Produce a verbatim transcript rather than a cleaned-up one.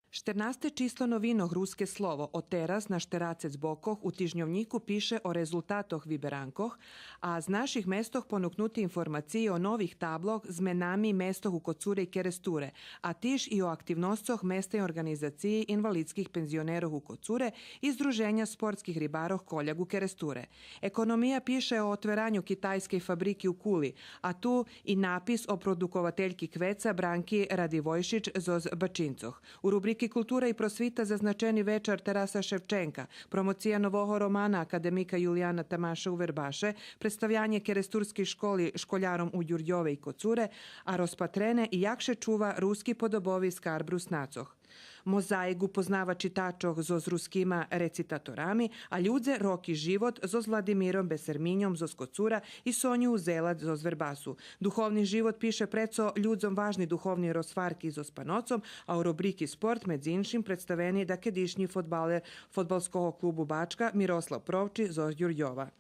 Штернасте число новинох Руске слово од тераз на штерацец бокох у тижньовнїку пише о резултатох виберанкох, а з наших местох понукнути информациї о нових таблох з менами местох у Коцуре и Керестуре, а тиж и о активносцох Местней орґанизациї инвалидских пензионерох у Коцуре и Здруженя спортских рибарох Коляк у Керестуре. Економия пише о отвераню китайскей фабрики у Кули, а ту и напис о продуковательки квеца Бранки Радивойшич зоз Бачинцох. У рубрики Култура и просвита зазначени вечар Тараса Шевченка, промоция нового романа академика Юлияна Тамаша у Вербаше, представянє керестурскей школи школяром у Дюрдьове и Коцуре, а розпатрене и як ше чува руски подобови скарб Руснацох. Мозаїк упознава читачох зоз рускима рецитаторами, а Людзе, рок и живот зоз Владимиром Бесерминьом зоз Коцура и Соню Узелац зоз Вербасу. Духовни живот пише прецо людзом важни духовни розгварки зоз паноцом, а у рубрики Спорт, медзи иншим, представени дакедишнї фодбалер Фодбалского клубу Бачка Мирослав Провчи зоз Дюрдьова.